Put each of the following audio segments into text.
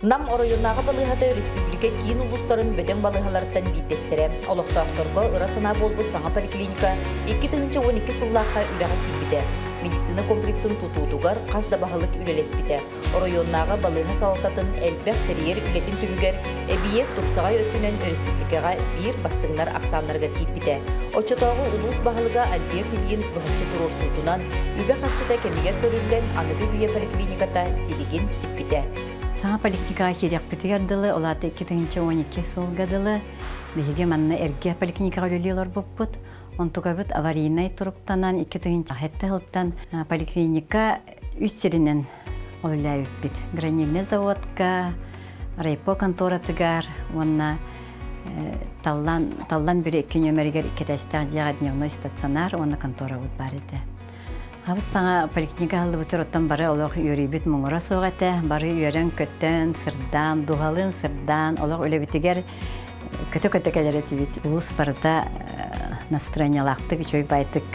Нам оройуоннааҕы балыыһата өрөспүүбүлүкэ киин улуустарын бөдөҥ балыыһаларыттан биирдэстэрэ. Олохтоохторго ыра санаа буолбут саҥа поликлиника 2012 сыллаахха үлэҕэ киирбитэ. Медицина комплексын тутуутугар хас да баһылык үлэлэспитэ. Оройуоннааҕы балыыһа салалтатын элбэх тэрийэр үлэтин түмүгэр эбийиэк тупсаҕай өттүнэн өрөспүүбүлүкэҕэ биир бастыҥнар ахсааннарыгар киирбитэ. Оччотооҕу улуус баһылыга Альберт Ильин быһаччы туруорсуутунан, үбэ-харчыта кэмигэр көрүллэн, аныгы үйэ поликлиниката силигин сиппитэ. Саҥа поликлиникаҕа киириэхпитигэр дылы, ол аата 2012 сылга дылы, биһиги манна эргэ поликлиникаҕа үлэлии олорбуппут. Онтукабыт аварийнай туруктанан 2007 сылтан поликлиника үс сиринэн үлэлээбиппит. Гранильнай заводка, райпо конторатыгар уонна Таллан, Таллан Бүрэ икки нүөмэригэр иккитэстээх дьиэҕэ дневной стационар уонна конторабыт баар этэ. Абыс саҥа поликлиника аһыллыбытыгар оттон бары олох үөрүйбүт муҥура суох этэ. Бары үөрэн-көтөн, сырдаан, дууһалыын сырдаан, олох үлэбитигэр көтө-көтө кэлэр этибит. Улуус барыта настроениялаахтык, үчүгэй баайтык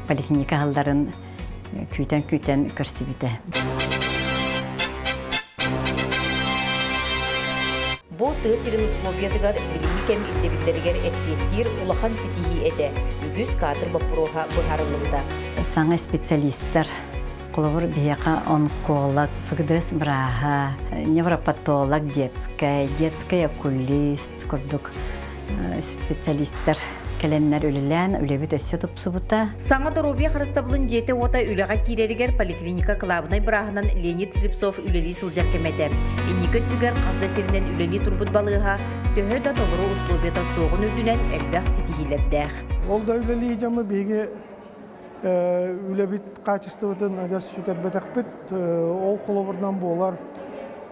поликлиника аһылларын күүтэн-күүтэн көрсүбүтэ. Бу тыа сирин условиятыгар билиҥҥи кэм ирдэбиллэригэр эппиэттиир улахан ситиһии этэ. Үгүс кадр боппуруоһа быһаарыллыбыта. Саҥа специалистар, холобур, биһиэхэ онколог, ФГДС бырааһа, невропатолог детскай, детский окулист курдук специалистар кэлэннэр үлэлээн, үлэбит өссө тупсубута. Саҥа доруобуйа харыстабылын дьиэтэ-уота үлэҕэ киирэригэр поликлиника кылаабынай бырааһынан Леонид Слепцов үлэлии сылдьар кэмэ этэ. Инники өттүгэр хас да сиринэн үлэлии турбут балыыһа төһө да толору условията суоҕун үрдүнэн элбэх ситиһиилэрдээх. Ол да үлэлии дьомму биһиги үлэбит хаачыстыбатын адьас сүтэрбэтэхпит. Ол холобурунан буолар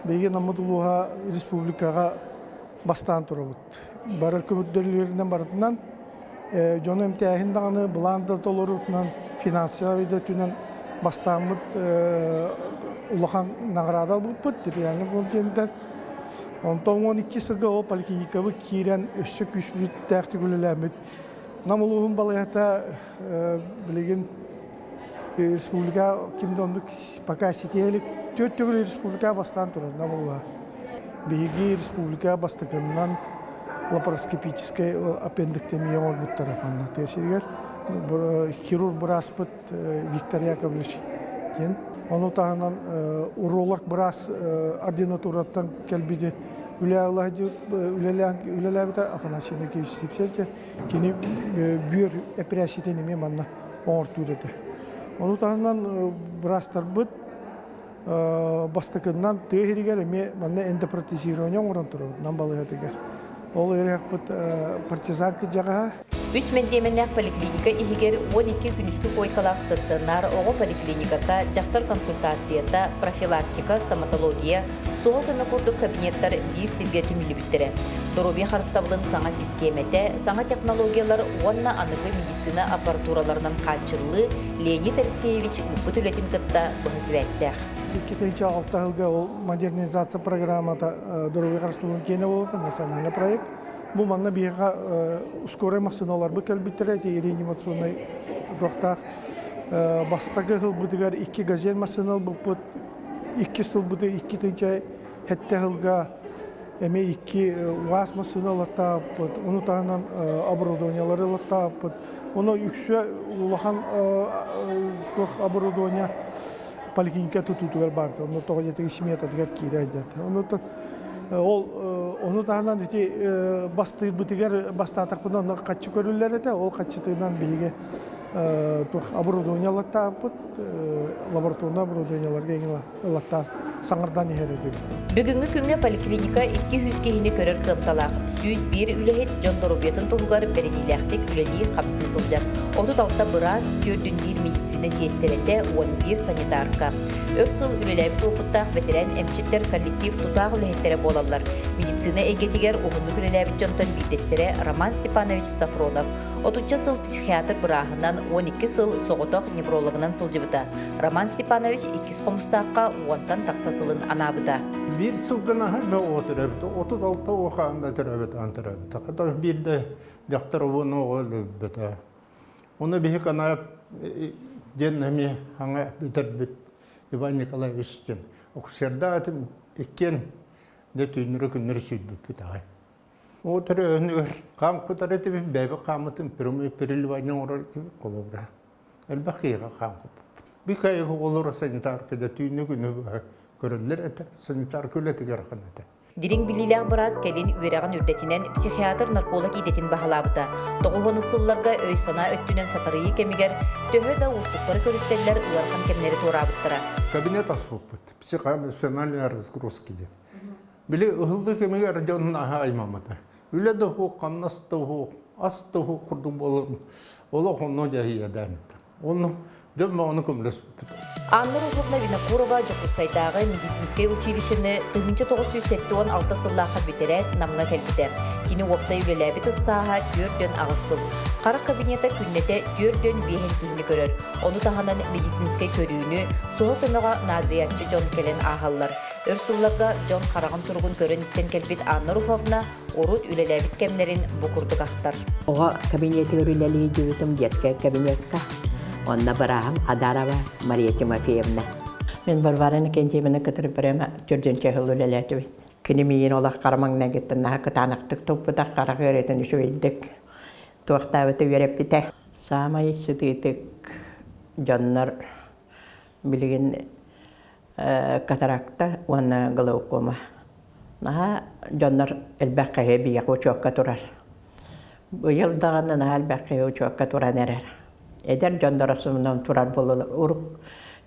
биһиги Наммыт улууһа республикаҕа бастаан турабыт. Бары көмүрдөрүлүөрүнэн барытынан дьону эмтээһин даҕаны былаан да толоруутунан финансовый да өттүнэн бастааммыт улахан наҕараада ылбыппыт территориальный фонд диэнтэн. Онтон 12 сылга ол поликлиникабыт киирэн өссө күүспүттээхтик үлэлээммит. Нам улууһун балыыһата билигин республика ким да оннук пока ситиһэ илик. Түөрт төгүл республика бастаан турар Нам улууһа. Биһиги республика бастакыннан лапароскопическай аппендэктомия оҥорбуттара манна тыа сиригэр. Хирург бырааспыт Виктор Яковлевич диэн. Ону таһынан уролог быраас ординатураттан кэлбити үлэлээбитэ Афанасий Иннокентьевич Сипсенко. Кини бүөр эпэрээссийэтин эмиэ манна оҥортуур этэ. Ону таһынан быраастарбыт бастакыннан тыа иһигэр эмиэ манна эндопротезирование оҥорон турабыт Нам балыыһатыгар. Ол ыарыһахпыт партизанка дьаҕаһа. Үс мэндиэмэннээх поликлиника иһигэр 12 күнүскү куойкалаах стационар, оҕо поликлиниката, дьахтар консультацията, профилактика, стоматология, суһал көмө курдук кабинеттар биир сиргэ түмүллүбүттэрэ. Доруобуйа харыстабылын саҥа систиэмэтэ, саҥа технологиялар уонна аныгы медицина аппаратураларынан хааччыллыы Леонид Алексеевич ыыппыт үлэтин кытта быһа сибээстээх. 2006 сылга ол модернизация программата доруобуйа харыстабылын киэнэ буолуота национальный проект. Бу манна биһиэхэ скорай массыыналарбыт кэлбиттэрэ ити реанимационнай туохтаах бастакы сылбытыгар икки газель массыына ылбыппыт икки сылбыты икки тыынча сэттэ сылга эмиэ икки УАЗ массыына ылаттаабыппыт ону таһынан оборудованиелары ылаттаабыппыт Ону үксэ улахан туох оборудование поликлиника тутуутугар баарта. Онно тоҕо диэтик сметатыгар киирэ диэт. Онуттан ол ону таһынан ити бастыырбытыгар бастаатахпына онно хаччы көрүллэр этэ. Ол хаччытынан биһиги туох оборудование ылаттаабыппыт, лабораторнай оборудованиеларга эҥин ылаттаан саҥардан иһэр этибит. Бүгүҥҥү күҥҥэ поликлиника 200 киһини көрөр кыамталаах. 101 үлэһит дьон доруобуйатын туһугар бэриниилээхтик үлэлии-хамсыы сылдьар. 36 быраас, 401 медицина сиэстэрэтэ, 11 санитарка. Өр сыл үлэлээбит уопуттаах бэтэрээн эмчиттэр коллектив тутаах үлэһиттэрэ буолаллар. Медицина эйгэтигэр уһуннук үлэлээбит дьонтон биирдэстэрэ Роман Степанович Софронов. Отучча сыл психиатр бырааһынан, 12 сыл соҕотох неврологынан сылдьыбыта. Роман Степанович иккис Хомустаахха уонтан тахса сылын анаабыта. Биир сылгын аһар да оҕо төрөөбүтэ, 36 оҕо төрөөбүт аан төрөөбүтэ. Хата биирдэ дьахтар уон оҕо өлбүтэ. Ону биһи Канаев диэн эмиэ хаҥа бүтэрбит Иван Николаевич диэн. Оксердаатым иккиэн. Дэ түүннэри күннэри сүүрбүппүт аҕай. Ол төрөөһүнүгэр хаам кутар этибит, бэйэбит хааммытын прямой переливание оҥорор этибит холобура. Элбэх киһиэхэ хаам куппуппут. Бикайык оҕолоро санитаркада түүнү күнү быһа көрөллөр этэ, санитарка үлэтигэр ахан этэ. Дириҥ билиилээх быраас кэлин үөрэҕин үрдэтинэн психиатр-нарколог идэтин баһылаабыта. Тоҕуһун сылларга өй-санаа өттүнэн сатарыйыы кэмигэр төһө да уустуктары көрүстэллэр ыарахан кэмнэри туораабыттара. Кабинет аспыппыт. Психоэмоциональная разгрузка диэн. Били ыһыллыы кэмигэр дьон наһаа аймаммыта. Үлэ да уһук, хамнас да уһук, ас да уһук курдук буолар. Олох онно дьаһыйадаан. Онно дьон маҕаны көмөлөспүппүт. Анна Руфовна Винокурова Дьокуускайдааҕы медицинскэй училищены 1976 сыллаахха бүтэрээт Намҥа кэлбитэ. Кини уопсай үлэлээбит ыстааһа 48 сыл. Харах кабинета күннэтэ 45 киһини көрөр. Ону таһынан медицинскэй көрүүнү, суһал көмөҕө наадыйааччы дьон кэлэн ааһаллар. Өр сылларга дьон хараҕын туругун көрөн-истэн кэлбит Анна Руфовна урут үлэлээбит кэмнэрин бу курдук ахтар. Оҕо кабинетыгар үлэлии дьүбүтүм детскай кабинетка. Онно бырааһым Адарова Мария Тимофеевна. Мин Варвара Иннокентьевна кытары прямо төрдүнчэ сыл үлэлээтибит. Кини миигин олох хара маҥнайгыттан наһаа кытаанахтык туппута, харах ыарыытын үчүгэйдик туохтаабыта үөрэппитэ. Саамай сытыытык дьоннор билигин катаракта уонна глаукома. Наһаа дьоннор элбэх киһи биһиэхэ учуокка турар. Быйыл даҕаны наһаа элбэх киһи учуокка туран эрэр. Эдэр дьоннор основном турар буоллулар. Урук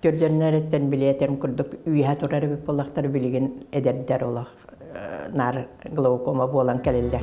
түрдэннэриттэн билиэтэрим курдук үөһэ турар эбит буоллахтар билигин эдэрдэр олох наар глаукома буолан кэлиллэр.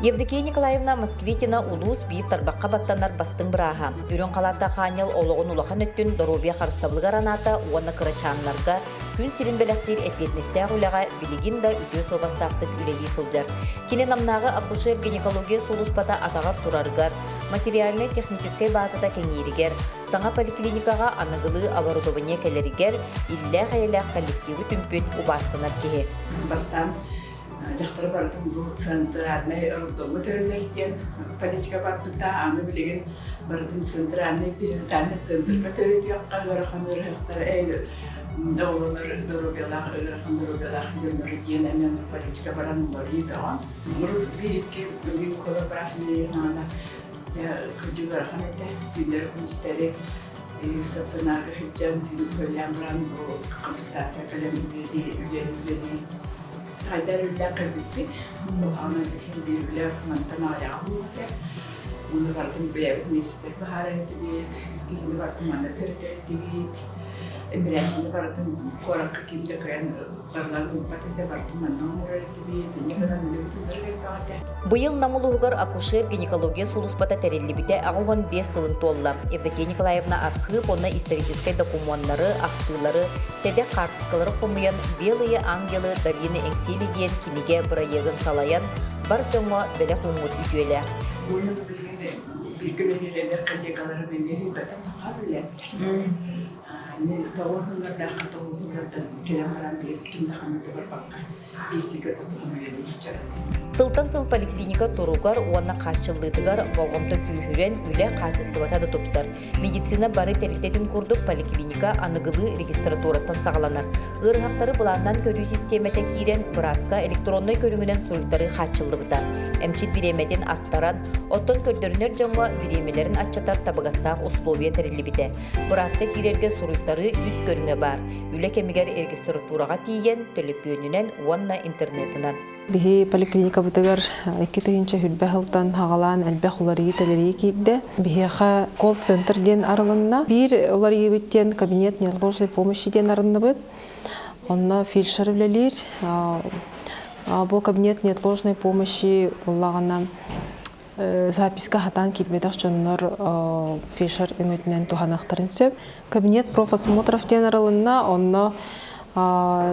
Евдокия Николаевна Москвитина улуус биир тарбахха баттанар бастыҥ бырааһа. Үрүҥ халааттаах аанньал олоҕун улахан өттүн доруобуйа харыстабылыгар анаата уонна кырачааннарга күн сирин бэлэхтиир эппиэтинэстээх үлэҕэ билигин да үтүө суобастаахтык үлэлии сылдьар. Кини Намнааҕы акушер-гинекология сулууспата атаҕар турарыгар, материальнай-техническэй баазата кэҥииригэр, саҥа поликлиникаҕа аныгылыы оборудование кэлэригэр иллээх-эйэлээх коллективы түмпүт убаастанар киһи. Бастаан дьахтары барытын бу центральнай роддомҥа төрөтөр диэн политика барбыта. Аны билигин барытын центральный перинатальный центрга төрөтүөххэ ыарахан ыарыһахтары оҕолор доруобуйалаах ыарахан доруобуйалаах дьоннору диэн эмиэ политика баран уларыйыы бөҕө. Урут биир-икки гинеколог быраас наада дьэ кырдьык ыарахан этэ. Түүннэри күнүстэри стационарга сылдьан түүн көллөөн баран бу консультация кэлэн үлэлии үлэлии хайдар үлэлээх кэлбиппит. Улахан иһин биир үлэ мантан аҕыйаҕа буолбута. Уну барытын бэйэбит миэстэтигэр баһаар этибит, киһини барытын манна төрөтөр этибит. Эпэрээссийэни барытын куоракка ким да кыайан барыларын ыыппат этэ, барытын манна оҥорор этибит. Инньэ гынан үлэбит ынырык элбэх этэ. Быйыл Нам улууһугар акушер-гинекология сулууспата тэриллибитэ 85 сылын туолла. Евдокия Николаевна архыып уонна историческай докумуоннары, ахтыылары, сэдэх хаартыскалары хомуйан «Белые ангелы долины Эҥсиэли» диэн кинигэ бырайыагын салайан, бар дьоҥҥо бэлэх ууммут үтүөлээх. Уонна билигин бииргэ үлэлиир коллегаларым эмиэ ыйбатах үлэлээтилэр. Мин тоҕус номердаахха тоҕус номертан кэлэн баран биир ким да ханна да барбакка Сылтан сыл поликлиника туругар уонна хааччыллыытыгар болҕомто күүһүрэн, үлэ хаачыстыбата да тупсар. Медицина бары тэрилтэтин курдук поликлиника аныгылыы регистратураттан саҕаланар. Ыарыһахтары былааннаан көрүү систиэмэтэ киирэн, бырааска электроннай көрүҥүнэн суруйтарыы хааччыллыбыта. Эмчит бириэмэтин аттаран, оттон көрдөрүнэр дьоҥҥо бириэмэлэрин аччатар табыгастаах условия тэриллибитэ. Бырааска киирэргэ суруйтарыы үс көрүҥэ баар. Үлэ кэмигэр регистратураҕа тиийэн, төлөпүөнүнэн уонна интернетынан. Биһи поликлиникабытыгар 2000 сылтан хаҕалаан элбэх уларыйыы-тэлэрийии киирдэ. Биһиэхэ колл-центр диэн арылынна. Биир уларыйыыбыт диэн кабинет неотложной помощи диэн арынныбыт. Онно фельдшер үлэлиир. Бу кабинет неотложной помощи буоллаҕына записка хатаан киирбэтэх дьоннор фельдшер өҥөтүнэн туһаныахтарын сөп. Кабинет профосмотров диэн арылынна, онно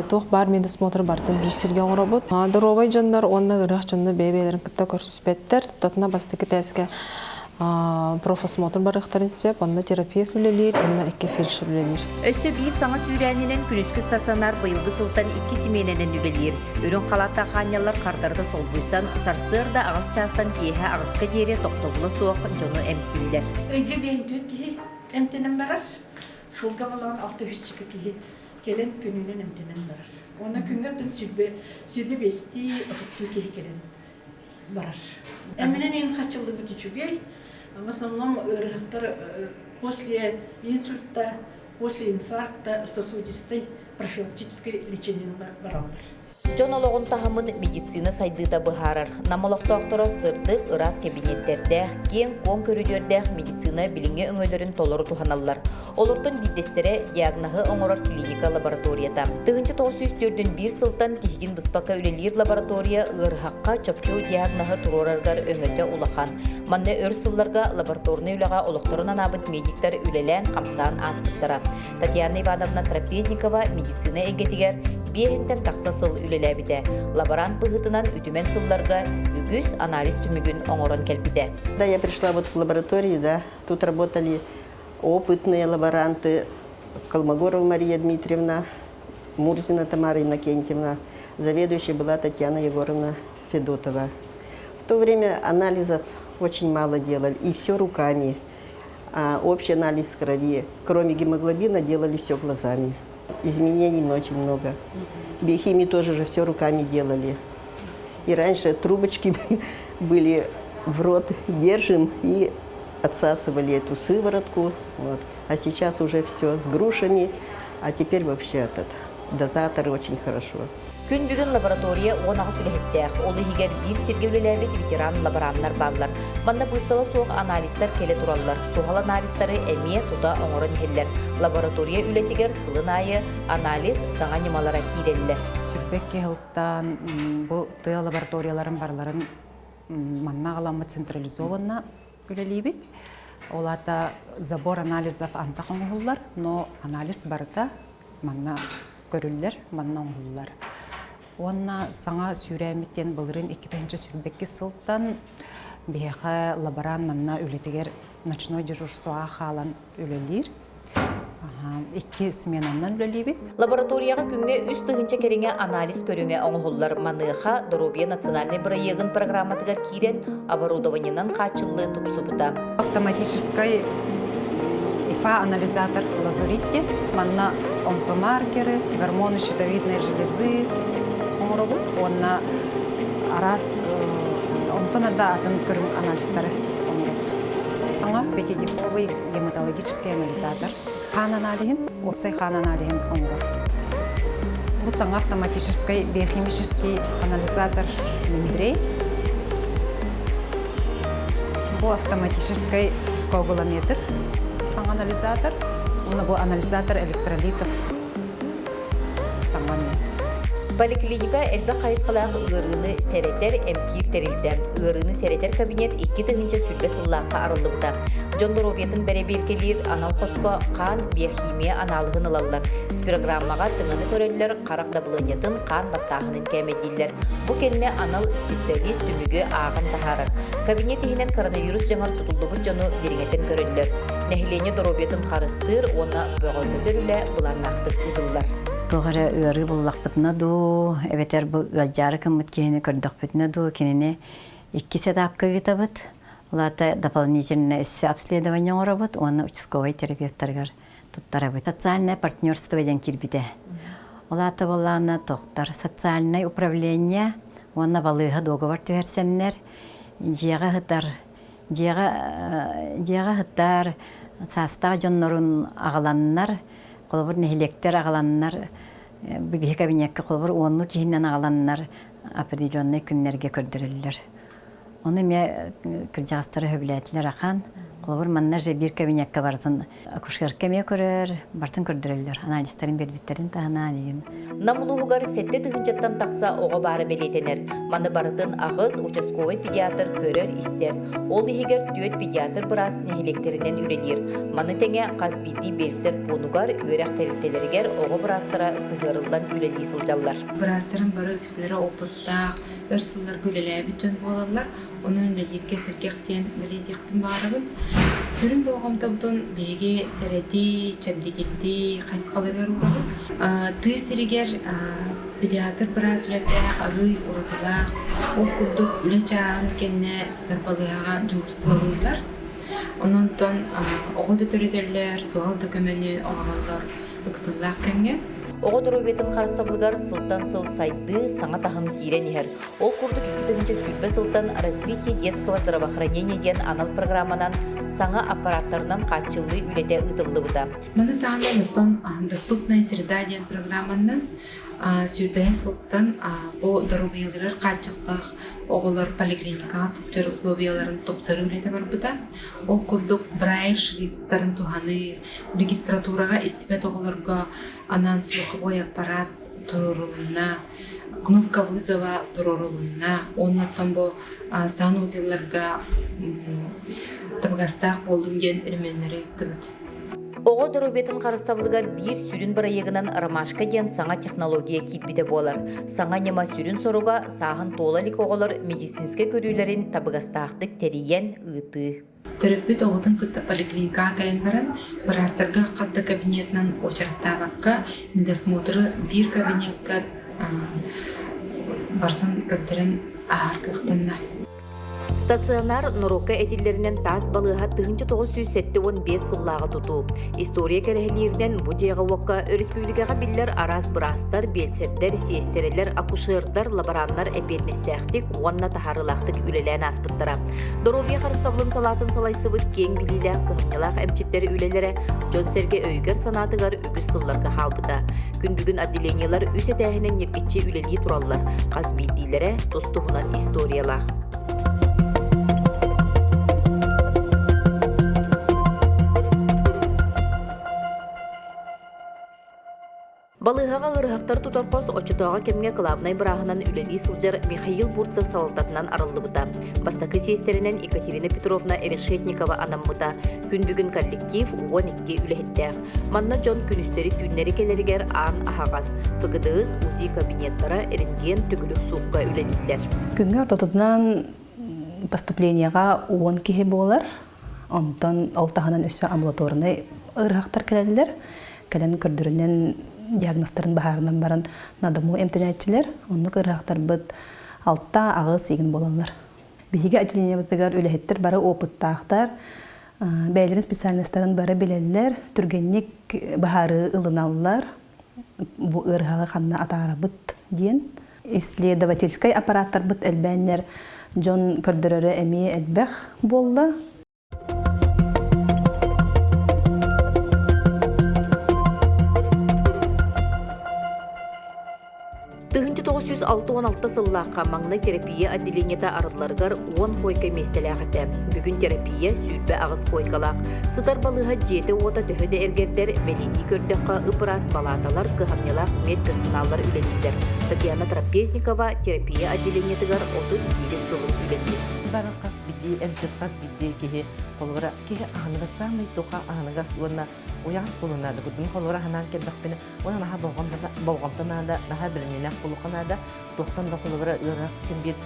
туох баар медосмотр барытын биир сиргэ оҥоробут. Доруобай дьоннор уонна ыарыһах дьоннор бэйэ-бэйэлэрин кытта көрсүспэттэр. Тутатына бастакы этээскэ профосмотр барыахтарын сөп, онно терапевт үлэлиир, онно икки фельдшер үлэлиир. Өссө биир саҥа сүүрээнинэн күнүскү стационар быйылгы сылтан икки симиэнэнэн үлэлиир. Үрүҥ халааттаах хаанньаллар хардарыта солбуйсан, сарсыарда аҕыс чаастан киэһэ аҕыска диэри тохтобула суох дьону эмтииллэр. Ыйга биэн түөрт киһи эмтэнэн барар. Сылга балаҕан 600 киһи. Кэлэн күнүнэн эмтэнэн барар. Уонна күҥҥэ оттон сүүрбэ биэстии, отуттуу киһи кэлэн барар. Эминэн иһин хаччыллыбыт үчүгэй. В основном ыарыһахтар после инсульта, после инфаркта сосудистой профилактическое лечение бараллар. Дьон олоҕун таһымын медицина сайдыыта быһаарар. Нам олохтоохторо сырдык, ыраас кэбиниэттэрдээх, киэҥ-куоҥ көрүдүөрдээх медицина билиҥҥи өҥөлөрүн толору туһаналлар. Олортон биирдэстэрэ диагноһы оҥорор клиника лабораторията. 1941 сылтан тиһигин быспакка үлэлиир лаборатория ыарыһахха чопчу диагноһы туруорарыгар өҥөтө улахан. Манна өр сылларга лабораторнай үлэҕэ олохторун анаабыт медиктэр үлэлээн-хамсаан ааспыттара. Татьяна Ивановна Трапезникова медицина эйгэтигэр биэһинтэн тахса сыл үлэлээбитэ. Лаборант быһыытынан үтүмэн сылларга үгүс анализ түмүгүн оҥорон кэлбитэ. Да, я пришла вот в лабораторию, да, тут работали опытные лаборанты Колмогорова Мария Дмитриевна, Мурзина Тамара Иннокентьевна, заведующей была Татьяна Егоровна Федотова. В то время анализов очень мало делали, и все руками. А общий анализ крови, кроме гемоглобина, делали все глазами. Изменений очень много. Биохимии тоже же все руками делали. И раньше трубочки были в рот держим и отсасывали эту сыворотку. Вот. А сейчас уже все с грушами. А теперь вообще этот дозаторы очень хорошо. Күн бүгүн лаборатория 16 үлэһиттээх, ол иһигэр биир сиргэ үлэлээбит ветеран лабораннар бааллар. Манна быыстала суох анализтар кэлэ тураллар. Суһал анализтары эмиэ тута оҥорон иһэллэр. Лаборатория үлэтигэр сылын аайы анализ саҥа ньымалара киирэллэр. Сүрбэкки сылтан бу тыа лабораторияларын барыларын манна аҕаламмыт централизованно үлэлиибит. Ол аата забор анализов антах оҥоһуллар, но анализ барыта манна көрүллэр, манна оҥоһуллар. Уонна саҥа сүүрээммит диэн былырыын 2022 сылтан биһиэхэ лаборант манна үлэтигэр ночной дежурствоҕа хаалан үлэлиир. Икки сменаннан үлэлиибит. Лабораторияҕа күҥҥэ 3000 кэриҥэ анализ көрүҥэ оҥоһуллар. Маныаха Доруобуйа национальнай бырайыагын программатыгар киирэн оборудованиенан хааччыллыы тупсубута. Автоматическай ИФА-анализатор лазуритти. Манна онкомаркеры, гормоны щитовидной железы оҥоробут уонна араас онтон да атын көрүҥ анализтары оҥоробут. Аңа пятидифовый гематологический анализатор хаан аналиһин, уопсай хаан аналиһин оҥорор. Бу саҥа автоматическай биохимический анализатор Миндрей. Бу автоматическай коагулометр саҥа анализатор. Уонна бу анализатор электролитов саҥа Поликлиника элбэх хайысхалаах ыарыыны сэрэтэр, эмтиир тэрилтэ. Ыарыыны сэрэтэр кабинет 2020 сыллаахха арыллыбыта. Дьон доруобуйатын бэрэбиэркэлиир анал хоско хаан биохимия анаалыһын ылаллар. Спирограммаҕа тыҥаны көрөллөр, харах дабылыанньатын, хаан баттааһынын кээмэйдииллэр. Бу кэннэ анал специалист түмүгү ааҕан таһаарар. Кабинет иһинэн коронавирус дьаҥар сутуллубут дьону дириҥэтэн көрөллөр. Нэһилиэнньэ доруобуйатын харыстыыр уонна бөҕөргөтөр үлэ былааннаахтык ыытыллар. Туох эрэ ыарыы буллахпытына дуу, эбэтэр бу ыалдьаары гыммыт киһини көрдөхпүтүнэ дуу, кинини иккис этапка ыытабыт. Ол аата дополнительно өссө обследование оҥоробут уонна участковай терапевтарыгар туттарабыт. Социальное партнерство диэн киирбитэ. Ол аата буоллаҕына тохтор социальнай управление уонна балыыһа дуогабар түһэрсэннэр дьиэҕэ ыһытар дьиэҕэ дьиэҕэ ыһытар саастаах дьоннорун аҕаланнар холобур нэһилиэктэр аҕаланнар биһи кабинекка холобур уонну киһинэн аҕаланнар определенный күннэргэ көрдөрөллөр. Ону эмиэ кырдьаҕастары сөбүлээтилэр ахан. Холобур, манна же биир кабинекка барытын акушерка эмиэ көрөр, барытын көрдөрөллөр. Анализтарын биэрбиттэрин таһынан игин. Нам улууһугар сэттэ тыһыынчаттан тахса оҕо баара бэлиэтэнэр. Маны барытын аҕыс участковай педиатр көрөр-истэр. Ол иһигэр түөрт педиатр быраас нэһилиэктэринэн үлэлиир. Маны тэҥэ хас биирдии биэлсэр пуунугар, үөрэх тэрилтэлэригэр оҕо быраастара сыһыарыллан үлэлии сылдьаллар. Быраастарым бары үксүлэрэ опыттаах, өр сылларга үлэлээбит дьон буолаллар. Онон үлэлииргэ сэргэх диэн бэлиэтиэхпин баҕарабын. Сүрүн болҕомтобутун биһиги сэрэтии, чэбдигирдии хайысхаларыгар уурабыт. Тыа сиригэр педиатр быраас үлэтэ арыый уратылаах. Ол курдук үлэ чааһын кэннэ сытар балыыһаҕа дьуһуурустубалыыллар. Онон оҕо да төрөтөллөр, суһал да көмөнү оҥороллор ыксаллаах кэмҥэ. Оҕо доруобуйатын харыстабылыгар сылтан сыл сайдыы, саҥа таһым киирэн иһэр. Ол курдук 2020 сылтан «Развитие детского здравоохранения» диэн анал программанан саҥа аппараттарынан хааччыллыы үлэтэ ыытыллыбыта. Маны таһынан оттон «Доступная среда» диэн программанан сүүрбэһэ сылтан бу доруобуйаларыгар хааччахтаах оҕолор поликлиникаҕа сылдьар условияларын тупсарыы үлэтэ барбыта. Ол курдук Брайль шрифттарын туһаныы, регистратураҕа истибэт оҕолорго анаан слуховой аппарат туруорулунна, кнопка вызова туруорулунна уонна оттон бу санузелларга табыгастаах буоллун диэн өрөмүөннэри ыыттыбыт. Оҕо доруобуйатын харыстабылыгар биир сүрүн бырайыагынан «Ромашка» диэн саҥа технология киирбитэ буолар. Саҥа ньыма сүрүн соруга сааһын туола илик оҕолор медицинскэй көрүүлэрин табыгастаахтык тэрийэн ыытыы. Төрөппүт оҕотун кытта поликлиникаҕа кэлэн баран, быраастарга хас да кабинетынан уочараттаабакка, медосмотры биир кабинекка барытын көрдөрөн ааһар кыахтанна. Стационар норуокка этиллэринэн таас балыыһа 1975 сыллааҕы тутуу. История кэрэһилииринэн бу дьиэҕэ-уокка өрөспүүбүлүкэҕэ биллэр араас быраастар, биэлсэрдэр, сиэстэрэлэр, акушердар, лабораннар эппиэтинэстээхтик уонна таһаарыылаахтык үлэлээн ааспыттара. Доруобуйа харыстабылын салаатын салайсыбыт киэҥ билиилээх, кыһамньылаах эмчиттэр үлэлэрэ дьон-сэргэ өйүгэр-санаатыгар үгүс сылларга хаалбыта. Күн бүгүн отделениелар үс этээһинэн ньиргиччи үлэлии тураллар, хас биирдиилэрэ тус-туһунан историялаах. Балыыһаҕа ыарыһахтары тутар хос оччотооҕу кэмҥэ кылаабынай бырааһынан үлэлии сылдьар Михаил Бурцев салалтатынан арыллыбыта. Бастакы сиэстэринэн Екатерина Петровна Решетникова анаммыта. Күн бүгүн коллектив 12 үлэһиттээх. Манна дьон күнүстэри-түүннэри кэлэригэр аан аһаҕас. ФГДС, УЗИ кабинеттара, рентген, төгүрүк суукка үлэлииллэр. Күҥҥэ ортотунан поступлениеҕа 10 киһи буолар. Онтон ол таһынан өссө амбулаторнай ыарыһахтар кэлэллэр. Кэлэн көрдөрүнэн диагнозтарын быһаарынан баран на дому эмтэнээччилэр. Оннук ыарыһахтарбыт 6-8 игин буолаллар. Биһиги отделениебытыгар үлэһиттэр бары опыттаахтар, бэйэлэрин специальностарын бары билэллэр, түргэнник быһаарыы ылыналлар, бу ыарыһаҕы ханна атаарабыт диэн. Исследовательскай аппараттарбыт элбээннэр дьон көрдөрөрө эмиэ элбэх буолла. 1966 сыллаахха маҥнай терапия отделениета арылларыгар 10 койка миэстэлээх этэ. Бүгүн терапия 28 койкалаах. Сытар балыыһа дьиэтэ-уота төһө да эргэрдэр, бэлиэтии көрдөххө, ып-ыраас балааталар, кыһамньылаах медперсоналлар үлэлииллэр. Татьяна Трапезникова терапия отделениетыгар 31 сылын үлэлиир. Бары хас биирдии эмчит хас биирдии киһи холобура киһи аһыныгас саамай туха аһыныгас уонна уйаҕас буолуон наада курдук холобура аһанаан кэллэхпинэ Уонна наһаа болҕомто наада, наһаа бэлэмнээх буолуохха наада. Туохтан да холобура ыарах ким биир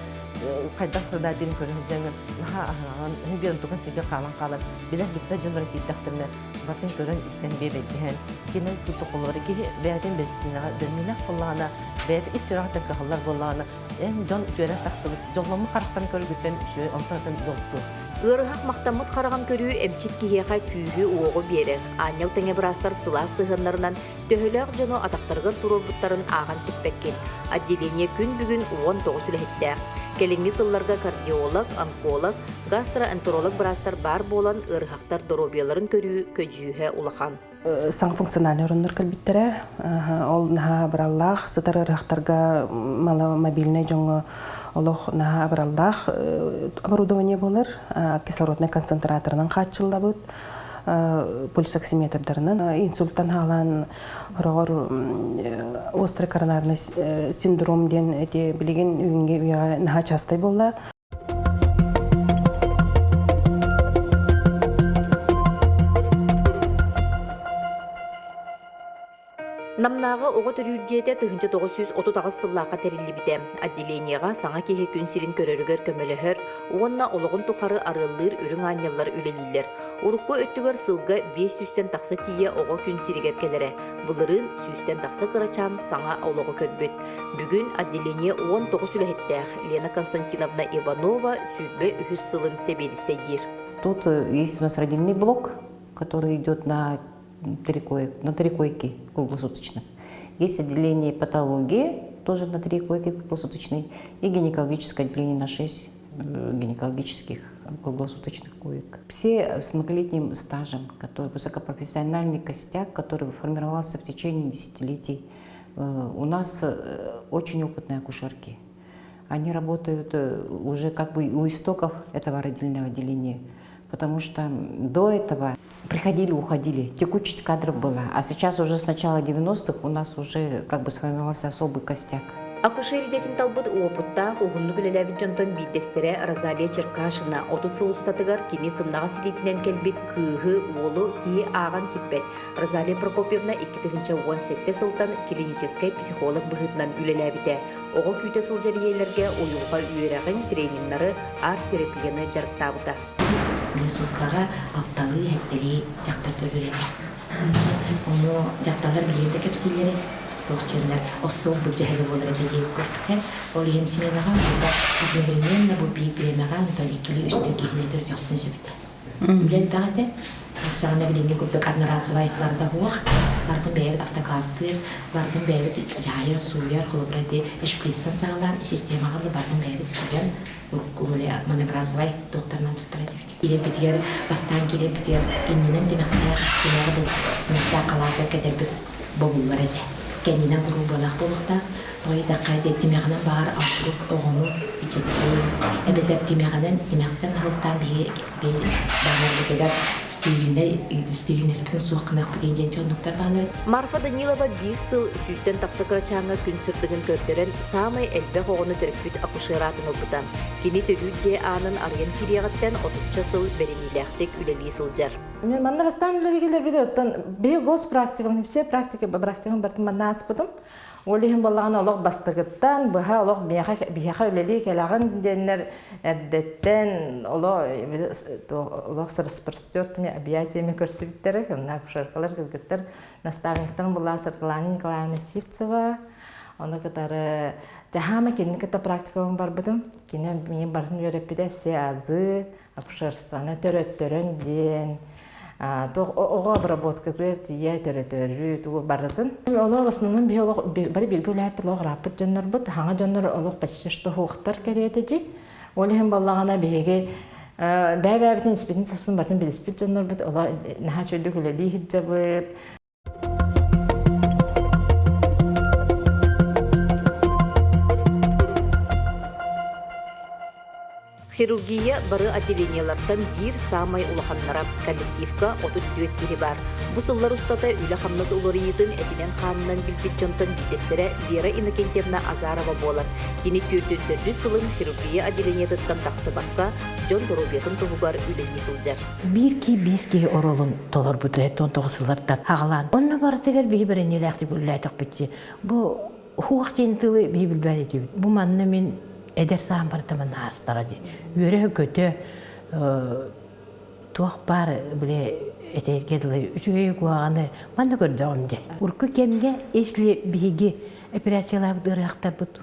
хайдах сырдаа диэн көрөн сылдьаҥҥын наһаа аһаҕан, биир онтукан сиргэ хаалан хаалан билэр бүппэт дьоннорун киирдэхтэринэ батын көрөн истэн биэбэйдэһэн кинин курдук холобура киһи бэйэтин бэлисиинэҕэ бэлэмнээх буоллаҕына бэйэтэ ис сүрэҕиттэн кыһаллар буоллаҕына эн дьон үтүөрэн тахсыбыт дьолломмут харахтарын көрүгүттэн үчүгэй онтон атын дьолсу Ыарыһах махтаммыт хараҕын көрүү эмчит киһиэхэ күүһү-уоҕу биэрэр. Аанньал тэҥэ быраастар сылаас сыһыаннарынан төһөлөөх дьону атахтарыгар туруорбуттарын ааҕан сиппэккин. Отделение күн бүгүн 19 үлэһиттээх. Кэлиҥҥи сылларга кардиолог, онколог, гастроэнтеролог быраастар баар буолан ыарыһахтар доруобуйаларын көрүү көдьүүһэ улахан. Саҥа функциональный оруннар кэлбиттэрэ. Ол наһаа абыраллаах, сытар ыарыһахтарга маломобильнай дьоҥҥо олох наһаа абыраллаах оборудование буолар. Кислороднай концентраторынан хааччыллабыт, пульсоксиметрдарынан. Инсульттан хаалан хороҕор острый коронарный синдром диэн эти билигин үүҥҥэ үйэҕэ наһаа частай буолла. Намнааҕы оҕо төрүүр дьиэтэ 1938 сыллаахха тэриллибитэ. Отделениеҕа саҥа киһи күн сирин көрөрүгэр көмөлөһөр уонна олоҕун тухары арыаллыыр үрүҥ аанньаллар үлэлииллэр. Урукку өттүгэр сылга 500-тэн тахса тиийэ оҕо күн сиригэр кэлэрэ. Былырыын сүүстэн тахса кырачаан саҥа олоҕу көрбүт. Бүгүн отделение 19 үлэһиттээх Лена Константиновна Иванова 23 сылын сэбиэдиссэйдиир. Тут есть у нас родильный блок, который идет на три, на три койки круглосуточно. Есть отделение патологии, тоже на три койки круглосуточные, и гинекологическое отделение на шесть гинекологических круглосуточных коек. Все с многолетним стажем, который высокопрофессиональный костяк, который формировался в течение десятилетий. У нас очень опытные акушерки. Они работают уже как бы у истоков этого родильного отделения, потому что до этого приходили, уходили, текучесть кадров была. А сейчас уже с начала 90-х у нас уже как бы сформировался особый костяк. Акушер идэтин талбыт уопуттаах уһуннук үлэлээбит дьонтон биирдэстэрэ Розалия Черкашина 30 сыл устатыгар кини сымнаҕас илиитинэн кэлбит кыыһы, уолу киһи ааҕан сиппэт. Розалия Прокопьевна 2017 сылтан клиническэй психолог быһыытынан үлэлээбитэ. Оҕо күүтэ сылдьар ийэлэргэ уйулҕа үөрэҕин, трениннары, арт-терапияны дьарыктаабыта. Мин сууккаҕа алталыы, сэттэлии дьахтар төрүүр этэ. Ону дьахталлар билигин да кэпсииллэрэ, туох диэннэр остуол былдьаһыга буолар этэ диэн курдук. Ол иһин сменаҕа одновременно бу биир бириэмэҕэ онтон иккилии-үстүү киһини төрүтүөхпүтүн сөп этэ. Үлэ элбэх этэ. Саҕана билиҥҥи курдук одноразовай барыта суох. Барытын бэйэбит автоклавтыыр, барытын бэйэбит дьаһайар, сууйар, холобура ити шприцтэн саҕалаан системаҕа да барытын бэйэбит сууйан моногразовай туохтарынан туттар этибит. Киирэрбитигэр, бастаан киирэрбитигэр иннинэн тимэхтээх, тимэҕи бу тимэхтээх халааты кэтэрбит бобуллар этэ. Кэннинэн куруубалаах буолуохтаах. Тоҕо диэтэххэ, тимэҕинэн баҕар алтырык оҕону ичэттиир, эбэтэр тимэҕинэн тимэхтэн аһылтаан биһиги баҕарбытыгар стерильнэй стерильнэспитин суох гыныахпыт диэн дьоннуктар бааллар. Марфа Данилова биир сыл сүүстэн тахса кырачааҥҥа күн сырдыгын көрдөрөн, саамай элбэх оҕону төрөппүт акушер аатын ылбыта. Кини төрүүр дьиэ аанын арыйан киириэҕиттэн отучча сыл бэриниилээхтик үлэлии сылдьар. Мен манна бастаан үлэлигэлэрбит оттон биһи госпрактикам, все практика практикам бартын манна ааспытым. Ол иһин буоллаҕына олох бастакыттан быһа олох биһиэхэ үлэлии кэлэҕин диэннэр эрдэттэн олох олох с распростертыми объятиями көрсүбүттэрэ. Кымна акушеркалар кыргыттар наставниктарын була Саргылана Николаевна Сивцева, ону кытары Жаһаама кинини кытта практикабын барбытым. Кини миин барытын үөрэппитэ все азы, акушерствоны төрөттөрөн диэн оҕо обработкатыгар тиийэ төрөтөрү тугу барытын. Олох в основном биһи олох бары бииргэ үлээппит олох ырааппыт дьоннорбут, хаҥа дьоннор олох почти что хуохтар кэриэтэ дии. Ол иһин буоллаҕына биһиги бэйэ-бэйэбитин испитин-саспытын барытын билиспит дьоннорбут олох наһаа үчүгэйдик үлэлии сылдьабыт. Хирургия бары отделениелартан биир саамай улаханнара. Коллективка 34 киһи баар. Бу сыллар устата үлэ-хамнас уларыйыытын этинэн-хаанынан билбит дьонтон биирдэстэрэ Вера Иннокентьевна Азарова буолар. Кини 44 сылын хирургия отделениетыттан тахсыбакка, дьон доруобуйатын туһугар үлэлии сылдьар. Биир киһи биэс киһи оруолун толорбута 19 сыллартан аҕалаан. Онно барытыгар биһи бэриниилээхтик үлэлээтэхпит Бу хуох диэн тылы биһи билбэт этибит. Бу манна мин эдэр саам барыта манна аастаҕа дии. Үөрэ-көтө туох баар бile этэргэ дылы үчүгэй куһаҕаны манна көрдөҕүм дии. Урукку кэмҥэ если биһиги операциялаабыт ыарыһахтарбыт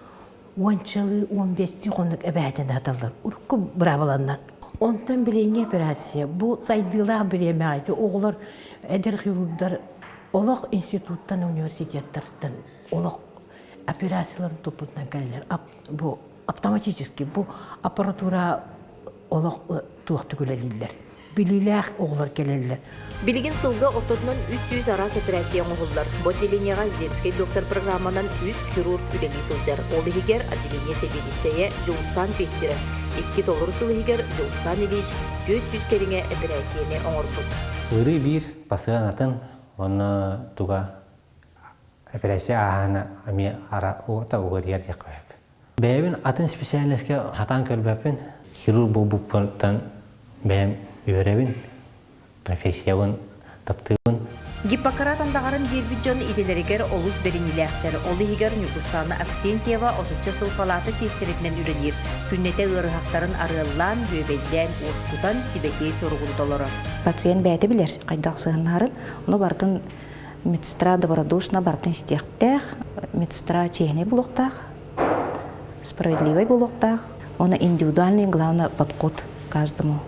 уончалыы, уон биэстии хонук эбээтин аһаталлар. Урукку быраабыланнан. Онтон билиҥҥи операция бу сайдыылаах бириэмэҕэ ити оҕолор эдэр хирургдар олох институттан, университеттартан олох операцияларын туппутунан кэлэллэр. Бу автоматически бу аппаратура олох туохтук үлэлииллэр. Билиилээх оҕолор кэлэллэр. Билигин сылга ортотунан 300 араас операция оҥоһуллар. Бу отделениеҕа Земскэй доктор программанан үс хирург үлэлии сылдьар. Ол иһигэр отделение сэбиэдиссэйэ Дьулустаан Пестерев. Икки толору сыл иһигэр Дьулустаан Ильич 400 кэриҥэ эпэрээссийэни оҥорбут. Ыарыы биир басыан атын уонна туга операция ааһана эмиэ ара уота угадыйар диэххэ сөп. Бэйэбин атын специальноска хатаан көрбөппүн. Хирург буолбуппуттан бэйэм үөрэбин, профессиябын таптыыбын. Гиппократ андаҕарын биэрбит дьон идэлэригэр олус бэриниилээхтэр. Ол иһигэр Ньукустаана Аксентьева отучча сыл палаата сиэстэрэтинэн үлэлиир. Күннэтэ ыарыһахтарын арыаллаан, бүөбэйдээн, уоскутан, сибэтиэй соругун толорор. Пациент бэйэтэ билэр хайдах сыһыннарын, ону барытын медсестра добродушно барытын истиэхтээх, медсестра чиэһинэй буолуохтаах, справедливай буолуохтаах. Оны индивидуальный, главное, подход каждому.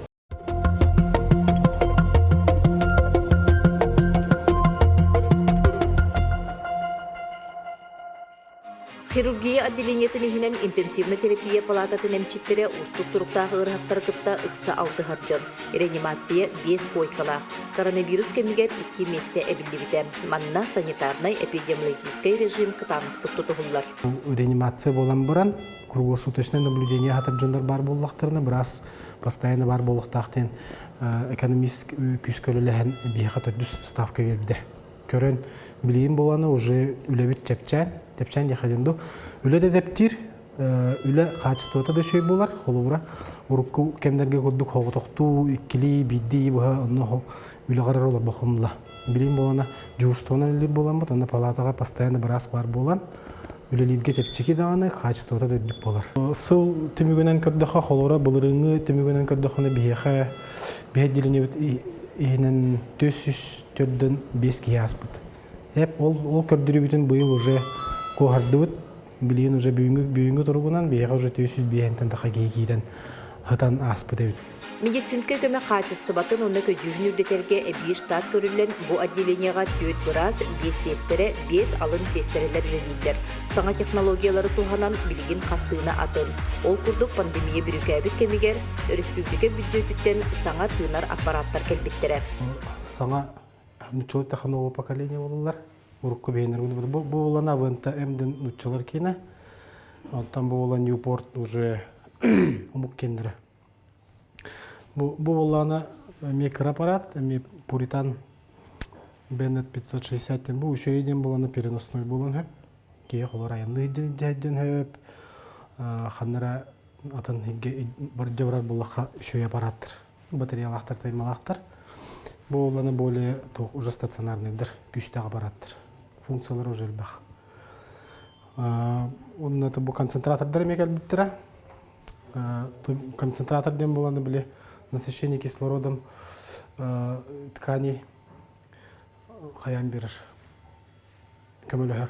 Хирургия отделениетын иһинэн интенсивнай терапия палататын эмчиттэрэ уустук туруктаах ыарыһахтары кытта ыкса алтыһар дьон. Реанимация биэс куойкалаах. Коронавирус кэмигэр икки миэстэ эбиллибитэ. Манна санитарнай эпидемиологическай режим кытаанахтык тутуһуллар. Реанимация буолан баран, круглосуточное наблюдение аһатар дьоннор баар буоллахтарына, быраас постоянно баар буолуохтаах диэн экономист күүскэ үлэлэһэн биһиэхэ төрдүс ставка биэрбитэ. Көрөн билигин буолана уже үлэбит чэпчээн, тэпчээн диэхэ диэн ду. Үлэ да тэптиир, үлэ хаачыстыбата да үчүгэй буолар. Холобура, урукку кэмнэргэ курдук хоҕотохтуу, иккилии, биирдии быһа онно үлэҕэр эрэ олорбоххун Билигин буолана дьуурстуонан үлэлиир буоламмыт, онно палатаҕа постоянно быраас баар буолан, үлэлииргэ чэпчэки даҕаны, хаачыстыбата да үрдүк буолар. Сыл түмүгүнэн көрдөххө, холобура, былырыыҥҥы түмүгүнэн көрдөххүнэ биһиэхэ биһи отделениебыт иһинэн 445 киһи ааспыт. Эп ол ол көрдөрүүбүтүн быйыл уже куоһардыбыт. Билигин уже бүгүҥҥү бүгүҥҥү туругунан биһиэхэ уже 405-тэн таха киһи киирэн сытан ааспыт эбит. Медицинскэй көмө хаачыстыбатын уонна көдьүүһүн үрдэтэргэ эбии штат көрүллэн, бу отделениеҕа түөрт быраас, биэс сиэстэрэ, биэс алын сиэстэрэлэр үлэлииллэр. Саҥа технологиялары туһанан билигин хартыына атын. Ол курдук пандемия бүрүүкээбит кэмигэр өрөспүүбүлүкэ бүддьүөтүттэн саҥа тыынар аппарааттар кэлбиттэрэ. Саҥа нуччалыы технология поколение буолаллар. Урукку бэйэнэр бу буолана ВНТ М дэн нуччалар киинэ. Онтон бу буолан Ньюпорт уже омук киэннэрэ. Бу буоллаҕына эмиэ кыра аппарат, эмиэ Пуритан Bennett 560 диэн бу үчүгэй диэн буолана переносной буолан сөп. Киһи холор айанныы дьэн сөп. Ханнара атын баржа барар буоллахха үчүгэй аппараттар, батареялаахтар, таймалаахтар. Бу буоллана более туох уже стационарныйдар, күүстээх аппараттар. Функциялар уже элбэх. Онно бу концентратордар эмиэ кэлбиттэрэ. Концентратор диэн буолан били насыщение кислородом тканей хайаан берер көмөлөһөр.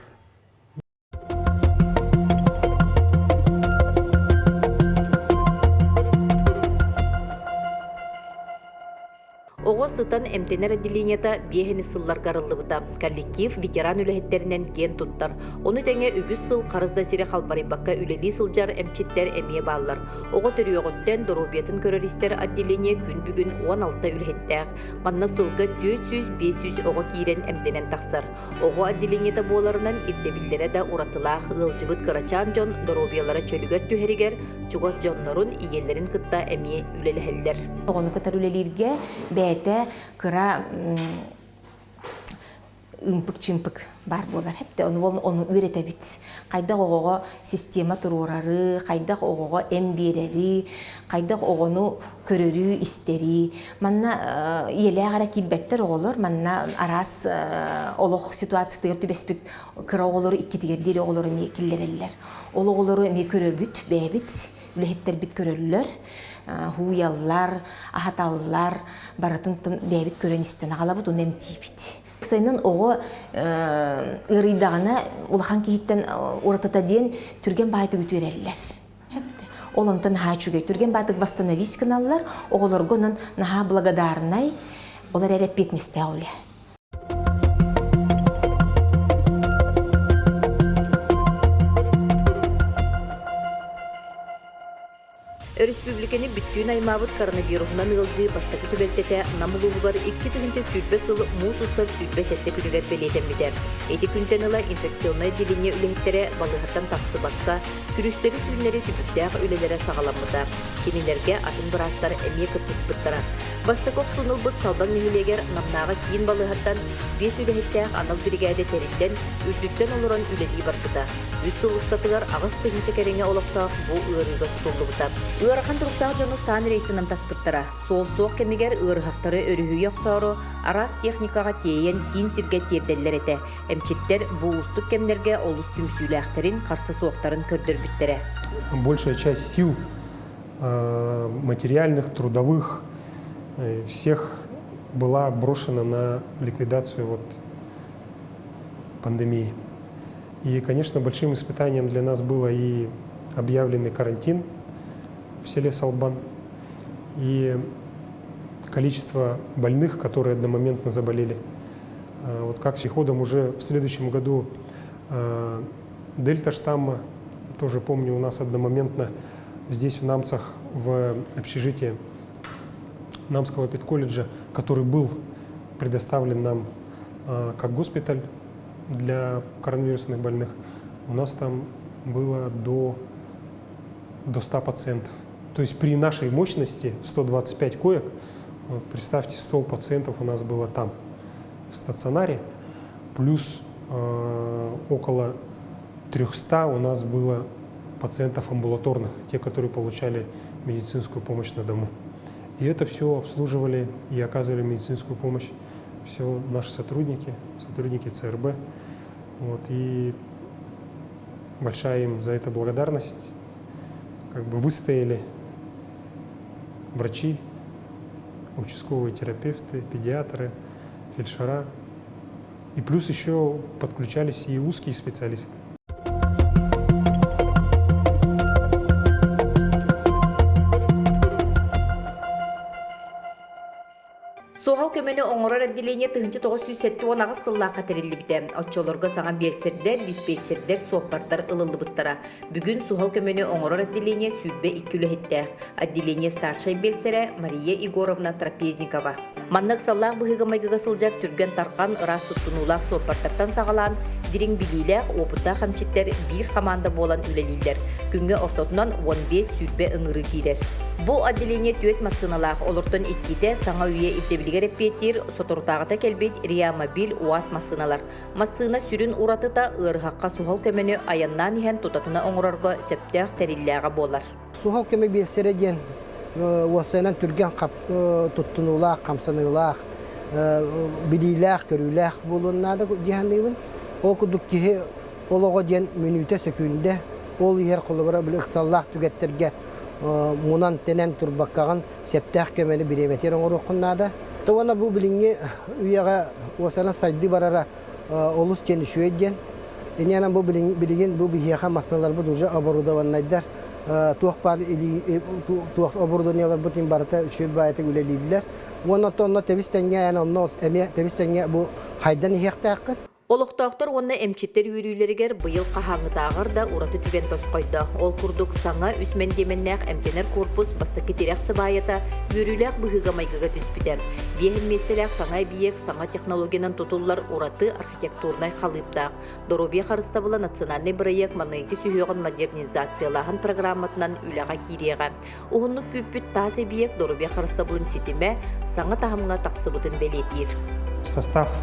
Оҕо сытан эмтэнэр отделениета биэһини сылларга арыллыбыта. Коллектив ветеран үлэһиттэринэн киэн туттар. Ону тэҥэ үгүс сыл харыс да сири халбарыйбакка үлэлии сылдьар эмчиттэр эмиэ бааллар. Оҕо төрүөҕүттэн доруобуйатын көрөр-истэр отделение күн бүгүн 16 үлэһиттээх. Манна сылга 400-500 оҕо киирэн эмтэнэн тахсар. Оҕо отделениета буоларынан ирдэбиллэрэ да уратылаах ыалдьыбыт кырачаан дьон доруобуйалара чөлүгэр түһэригэр чугас дьоннорун, ийэлэрин кытта эмиэ үлэлэһэллэр. Оҕону кытары үлэлииргэ бэйэтэ кыра ымпык-чымпык баар буолар. Хэптэ ону ол ону үөрэтэбит. Хайдах оҕоҕо система туруорары, хайдах оҕоҕо эм биэрэри, хайдах оҕону көрөрүү, истэрии. Манна ийэлээх эрэ киирбэттэр оҕолор, манна араас олох ситуациятыгар түбэспит кыра оҕолору иккитигэр диэри оҕолору эмиэ киллэрэллэр. Ол оҕолору эмиэ көрөрбүт бэйэбит, үлэһиттэрбит көрөллөр, һууйаллар, аһаталлар, барытын бэйэбит көрөн истэн аҕалабыт, уну эмтиибит. Сайынын оҕо ыарыйдаҕына улахан киһиттэн уратыта диэн түргэн баайтык үтүөрэллэр. Ол онтон наһаа үчүгэй. Түргэн баатык восстановить гыналлар, оҕолорго онон наһаа благодарнай, олор эрэ эппиэтинэстээх үлэ. Өрөспүүбүлүкэни бүттүүн аймаабыт коронавируһунан ыалдьыы бастакы түбэлтэтэ Нам улууһугар 2020 сыл муус устар 27 күнүгэр бэлиэтэммитэ. Ити күнтэн ыла инфекционнай отделение үлэһиттэрэ балыыһаттан тахсыбакка, күнүстэри-түүннэри түбүктээх үлэлэрэ саҕаламмыта. Кинилэргэ атын быраастар эмиэ кыттыспыттара. Бастакы охсууну ылбыт Салбаҥ нэһилиэгэр Намнааҕы киин балыыһаттан биэс үлэһиттээх анал биригээдэ тэриллэн, үрдүттэн олорон үлэлии барбыта. Үс сыл устатыгар 8000 кэриҥэ олохтоох бу ыарыыга сутуллубута. Ыарахан туруктаах дьону саан рейсинэн таспыттара. Суол суох кэмигэр ыарыһахтары өрүһүйэ охсоору араас техникаҕа тиэйэн киин сиргэ тиэрдэллэр этэ. Эмчиттэр бу уустук кэмнэргэ олус түмсүүлээхтэрин, харса суохтарын көрдөрбүттэрэ. Большая часть сил материальных, трудовых, всех была брошена на ликвидацию вот пандемии. И, конечно, большим испытанием для нас было и объявленный карантин в селе Салбан, и количество больных, которые одномоментно заболели. Вот как с приходом уже в следующем году дельта-штамма, тоже помню, у нас одномоментно здесь, в Намцах, в общежитии Намского педколледжа, который был предоставлен нам как госпиталь для коронавирусных больных, у нас там было до 100 пациентов. То есть при нашей мощности 125 коек, вот представьте, 100 пациентов у нас было там, в стационаре, плюс около 300 у нас было пациентов амбулаторных, те, которые получали медицинскую помощь на дому. И это все обслуживали и оказывали медицинскую помощь все наши сотрудники, сотрудники ЦРБ. Вот, и большая им за это благодарность. Как бы выстояли врачи, участковые терапевты, педиатры, фельдшера. И плюс еще подключались и узкие специалисты. Суһал көмөнү оҥорор отделение 1978 сыллаахха тэриллибитэ. Оччолорго саҥа биэлсэрдэр, диспетчердэр, суоппардар ылыллыбыттара. Бүгүн суһал көмөнү оҥорор отделение 22 үлэһиттээх. Отделение старшай биэлсэрэ Мария Егоровна Трапезникова. Маннык ыксаллаах быһыыга-майгыга сылдьар түргэн-тарҕан, ыраас туттунуулаах суоппартартан саҕалаан, дириҥ билиилээх, уопуттаах эмчиттэр биир хамаанда буолан үлэлииллэр. Күҥҥэ ортотунан 15-20 ыҥырыы киирэр. Бу отделение түөрт массыыналаах, олортон иккитэ саҥа үйэ ирдэбилигэр эппиэттиир соторутааҕыта кэлбит Реамобиль УАЗ массыыналар. Массыына сүрүн уратыта ыарыһахха суһал көмөнү айаннаан иһэн тутатына оҥорорго сөптөөх тэриллээҕэ буолар. Суһал көмө биэссэрэ диэн уопсайынан түргэн туттунуулаах, хамсаныылаах, билиилээх-көрүүлээх буолуон наада дии саныыбын. Ол курдук киһи олоҕо диэн мүнүүтэ сөкүүндэ, ол иһэр холобура били ыксаллаах түгэттэргэ мунан-тэнэн турбаккаҕын сөптөөх көмөнү бириэмэтигэр оҥоруоххун наада. Уонна бу билиҥҥи үйэҕэ уосанан сайдыы барара олус диэн үчүгэй диэн. Инньэ бу билигин бу биһиэхэ массыыналарбыт уже оборудованнайдар туох баар туох оборудованиеларбыт барыта үчүгэй баайытык үлэлииллэр. Уонна онно тэбис тэҥҥэ эн онно эмиэ тэбис тэҥҥэ бу хайдан иһиэхтээххин. Олохтоохтор уонна эмчиттэр үөрүүлэригэр быйыл хаһааҥҥытааҕар да ураты түгэн тосхойдо. Ол курдук, саҥа үс мэндиэмэннээх эмтэнэр корпус бастакы тирэх сыбаайата үөрүүлээх быһыыга-майгыга түспүтэ. Биэһин миэстэлээх саҥа эбийиэк саҥа технологиянан тутуллар ураты архитектурнай халыыптаах. Доруобуйа харыстабыла национальнай бырайыак маныгы сүһүөҕүн модернизациялааһын программатынан үлэҕэ киириэҕэ. Уһуннук күүппүт таас эбийиэк доруобуйа харыстабылын ситимэ саҥа таһымҥа тахсыбытын бэлиэтиир. В состав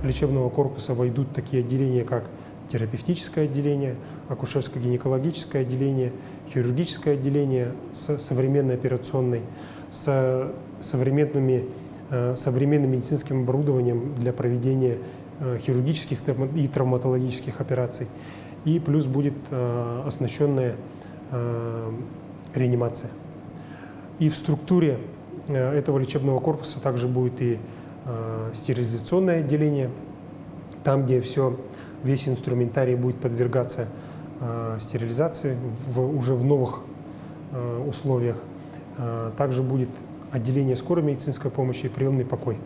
лечебного корпуса войдут такие отделения, как терапевтическое отделение, акушерско-гинекологическое отделение, хирургическое отделение с современной операционной, с современными, современным медицинским оборудованием для проведения хирургических и травматологических операций. И плюс будет оснащенная реанимация. И в структуре этого лечебного корпуса также будет и стерилизационное отделение, там, где все, весь инструментарий будет подвергаться стерилизации уже в новых условиях. Также будет отделение скорой медицинской помощи и приемный покой.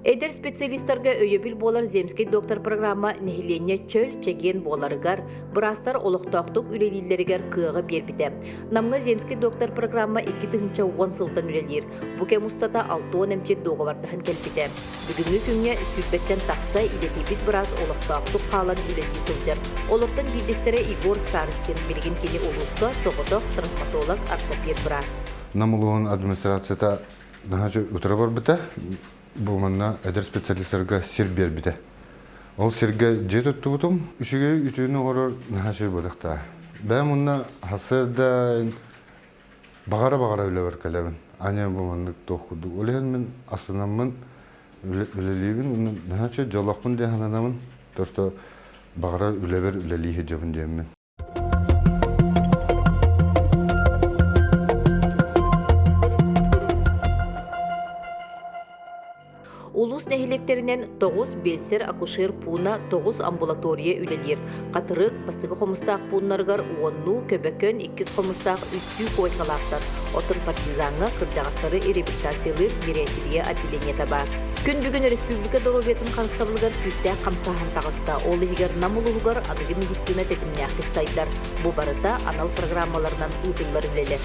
Эдэр специалистарга өйөбүл буолар Земский доктор программа нэһилиэнньэ чөл, чэгиэн буоларыгар, быраастар олохтоохтук үлэлииллэригэр кыаҕы биэрбитэ. Намҥа Земский доктор программа 2010 сылтан үлэлиир. Бу кэм устата 60 эмчит дуогабардаһан кэлбитэ. Бүгүҥҥү күҥҥэ сүүрбэттэн тахса идэтийбит быраас олохтоохтук хаалан үлэлии сылдьар. Олортон биирдэстэрэ Егор Старостин, билигин кини улууска соҕотох травматолог, ортопед быраас. Нам улууһун администрацията наһаа утары барбыта. Бу манна эдэр специалистарга сир биэрбитэ. Ол сиргэ дьиэ туттубутум. Үчүгэй үтүөнү оҥорор наһаа үчүгэй буолуохтаах. Бэйэм уонна сарсыарда баҕара-баҕара үлэбэр кэлэбин. Аня бу маннык туох курдук. Ол иһин мин астынаммын үлэлиибин уонна наһаа үчүгэй дьоллоохпун диэн сананабын. То что баҕарар үлэбэр үлэлии сылдьабын диэммин. Улуус Улуус нэһилиэктэринэн 9 биэлсэр-акушер пууна, 9 амбулатория үлэлиир. Хатырык, Бастакы Хомустаах пууннарыгар уоннуу, Көбөкөн, Иккис Хомустаах үстүү куойкалаахтар. Оттон Партизаҥҥа кырдьаҕастары реабилитациялыыр гериатрия отделениета баар. Күн бүгүн өрөспүүбүлүкэ доруобуйатын харыстабылыгар күүстээх хамсааһын таҕыста. Ол иһигэр Нам улууһугар аныгы медицина тэтимнээхтик сайдар. Бу барыта анал программаларынан ыытыллар үлэлэр.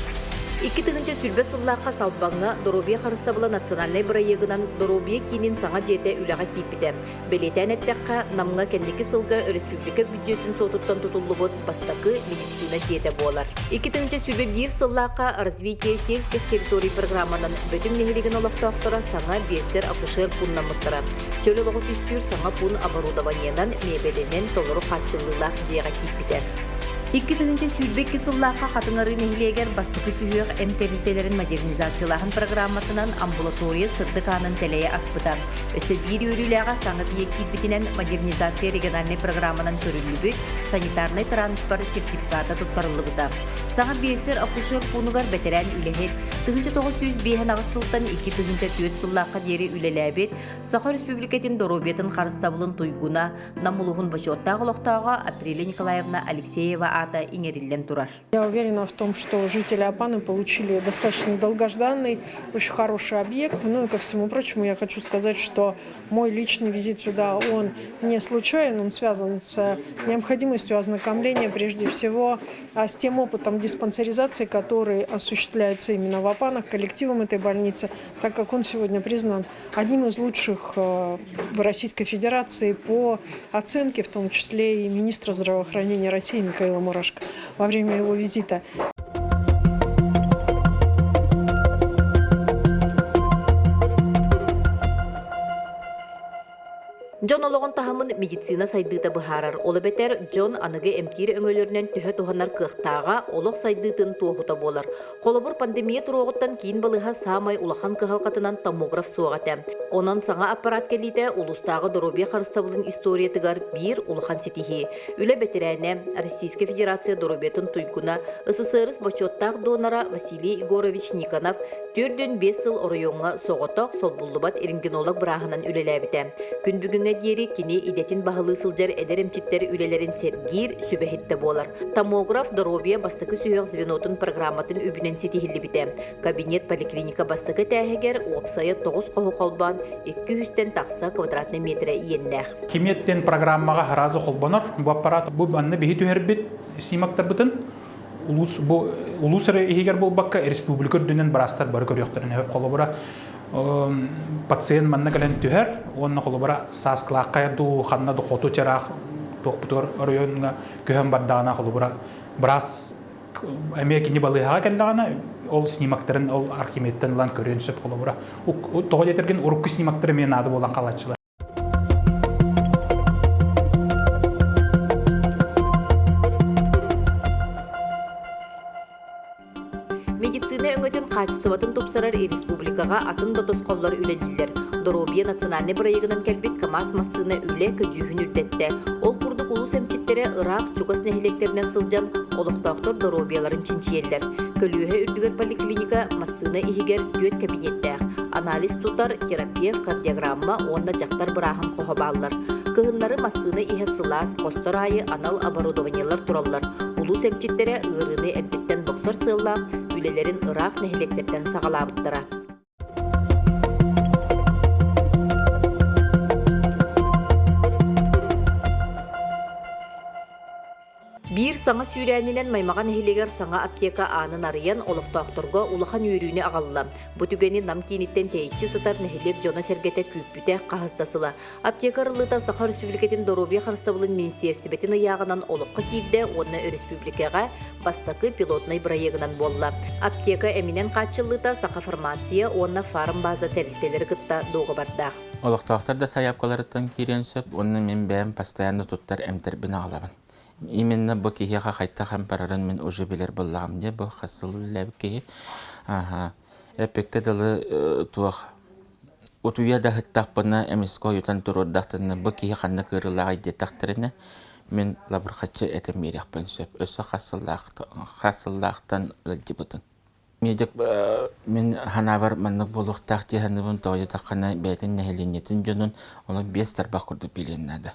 2020 сыллаахха Салбаҥҥа Доруобуйа харыстабыла национальнай бырайыагынан Доруобуйа киинин саҥа дьиэтэ үлэҕэ киирбитэ. Бэлиэтээн эттэххэ, Намҥа кэнники сылга өрөспүүбүлүкэ бүддьүөтүн суотуттан тутуллубут бастакы медицина дьиэтэ буолар. 2021 сыллаахха «Развитие сельских территорий» программанан Бөтүҥ нэһилиэгин олохтоохторо саҥа биэлсэр-акушер пууннаммыттара. Чөл олоҕу түстүүр саҥа пуун оборудованиенан, миэбэлинэн толору хааччыллыылаах дьиэҕэ киирбитэ. 2022 сыллаахха Хатыҥ Арыы нэһилиэгэр бастакы сүһүөх эмп тэрилтэлэрин модернизациялааһын программатынан амбулатория сырдык аанын тэлэйэ аспыта. Өссө биир үөрүүлээҕэ саҥа биэ киирбитинэн модернизация региональнай программанан көрүллүбүт санитарнай транспорт сертификата туттарыллыбыта. Саҥа биэлсэр-акушер пуунугар бэтэрээн үлэһит 1958 сылтан 2004 сыллаахха диэри үлэлээбит Саха Өрөспүүбүлүкэтин доруобуйатын харыстабылын туйгуна Нам улууһун бочуоттаах олохтооҕо Апреля Николаевна Алексеева аата иҥэриллэн турар. Я уверена в том, что жители Апаны получили достаточно долгожданный, очень хороший объект. Ну и ко всему прочему я хочу сказать, что мой личный визит сюда, он не случайен, он связан с необходимостью ознакомления прежде всего с тем опытом диспансеризации, который осуществляется именно в Апанах, коллективом этой больницы, так как он сегодня признан одним из лучших в Российской Федерации по оценке, в том числе и министра здравоохранения России Михаила Мурашко во время его визита. Дьон олоҕун таһымын медицина сайдыыта быһаарар. Ол эбэтэр дьон аныгы эмтиир өҥөлөрүнэн төһө туһанар кыахтааҕа олох сайдыытын туоһута буолар. Холобур, пандемия туруоҕуттан киин балыыһа саамай улахан кыһалҕатынан томограф суох этэ. Онон саҥа аппарат кэлиитэ улуустааҕы доруобуйа харыстабылын историятыгар биир улахан ситиһии. Үлэ бэтэрээнэ, Российскай Федерация доруобуйатын туйгуна, СССР бочуоттаах донора Василий Егорович Никонов 45 сыл оройуоҥҥа соҕотох солбуллубат рентгенолог бырааһынан үлэлээбитэ. Күн бүгүҥҥэ диэри кини идэтин баһылыы сылдьар эдэр эмчиттэр үлэлэрин сэргиир, сүбэһит да буолар. Томограф доруобуйа бастакы сүһүөх звенотун программатын үбүнэн ситиһиллибитэ. Кабинет поликлиника бастакы этээһигэр уопсайа 9 хоһу холбоон 200-тэн тахса квадратный метрэ иэннээх. Химиэттэн программаҕа сразу холбонор. Бу аппарат бу манна биһи түһэрбит снимоктарбытын улуус бу улуус эрэ иһигэр буолбакка республика үрдүнэн быраастар бары көрүөхтэрин сөп. Холобура пациент манна кэлэн түһэр уонна холобура сааскылаахха дуу ханна да хоту чараах туохпутугар оройуоҥҥа көһөн бардаҕына холобура быраас эмиэ кини балыыһаҕа кэллэҕинэ ол снимоктарын ол архимедтан ылан көрүөн сөп холобура тоҕо диэтэргин урукку снимоктар эмиэ наада буолан хаалааччылар. Медицина өҥөтүн хаачыстыбатын тупсарар республикаҕа атын да тосхоллор үлэлииллэр. Доруобуйа национальнай бырайыагынан кэлбит КАМАЗ массыына үлэ көдьүүһүн үрдэттэ. Ол курдук улуус эмчиттэрэ ыраах чугас нэһилиэктэринэн сылдьан олохтоохтор доруобуйаларын чинчийэллэр. Көлүөһэ үрдүгэр поликлиника массыына иһигэр түөрт кабинеттээх. Анализ тутар, терапевт, кардиограмма уонна дьахтар бырааһын хоһо бааллар. Кыһыннары массыына иһэ сылаас, хостор аайы анал оборудованиелар тураллар. Улуус эмчиттэрэ ыарыыны эрдэттэн бохсор сыаллаах үлэлэрин ыраах нэһилиэктэртэн саҕалаабыттара. Биир саҥа сүүрээнинэн Маймаҕа нэһилиэгэр саҥа аптека аанын арыйан, олохтоохторго улахан үөрүүнү аҕалла. Бу түгэни Нам кииниттэн тэйиччи сытар нэһилиэк дьоно-сэргэтэ күүппүтэ хаһыс да сыла. Аптека арыллыыта Саха Өрөспүүбүлүкэтин доруобуйа харыстабылын министиэристибэтин ыйааҕынан олоххо киирдэ уонна өрөспүүбүлүкэҕэ бастакы пилотнай бырайыагынан буолла. Аптека эминэн хааччыллыыта Сахафармация уонна Фармбаза тэрилтэлэри кытта дуогабардаах. Олохтоохтор да сайаапкаларыттан киириэн сөп уонна мин бэйэм постоянно туттар эмтэрбин аҕалабын. Именно бу киһиэхэ хайдах эмп барарын мин уже билэр буоллаҕым дии, бу хас сыл үлэлээбит киһи. Аха. Эппиккэ дылы туох утуйа да сыттахпына эмискэ ойутан туруордахтарына бу киһи ханна кыырылааҕый диэтэхтэринэ мин лабырхаччы этэн биэриэхпин сөп. Өссө хас сыллаахтан ыалдьыбытын. Медик мин ханаабар маннык буолуохтаах дии саныыбын тоҕо диэтэххинэ бэйэтин нэһилиэнньэтин дьонун олох биэс тарбах курдук билиэн наада.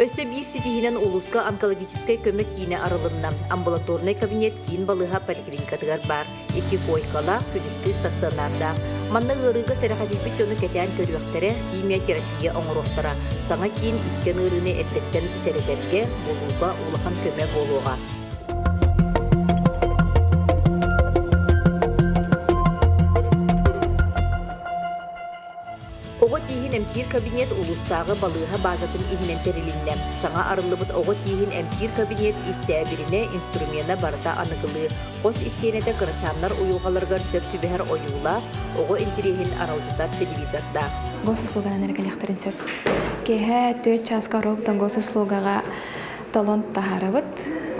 Өссө биир ситиһинэн улууска онкологическай көмө киинэ арылынна. Амбулаторнай кабинет киин балыыһа поликлиникатыгар баар. Икки куойкалаах, күнүскү стационардаах. Манна ыарыыга сэрэхэдийбит дьону кэтээн көрүөхтэрэ, химиотерапия оҥоруохтара. Саҥа киин искэн ыарыыны эрдэттэн сэрэтэргэ, булууга улахан көмө буолуоҕа. Оҕо тииһин эмтиир кабинет улуустааҕы балыыһа баазатын иһинэн тэрилиннэ. Саҥа арыллыбыт оҕо тииһин эмтиир кабинет истээбиринэ, инструмена барыта аныгылыы. Хос истиэнэтэ кырачааннар уйулҕаларыгар сөп түбэһэр ойуулаах, оҕо интириэһин аралдьытар телевизордаах. Госуслуганан эрэ кэлиэхтэрин сөп. Киэһэ 4 чааска роботан госуслугаҕа талон таһаарабыт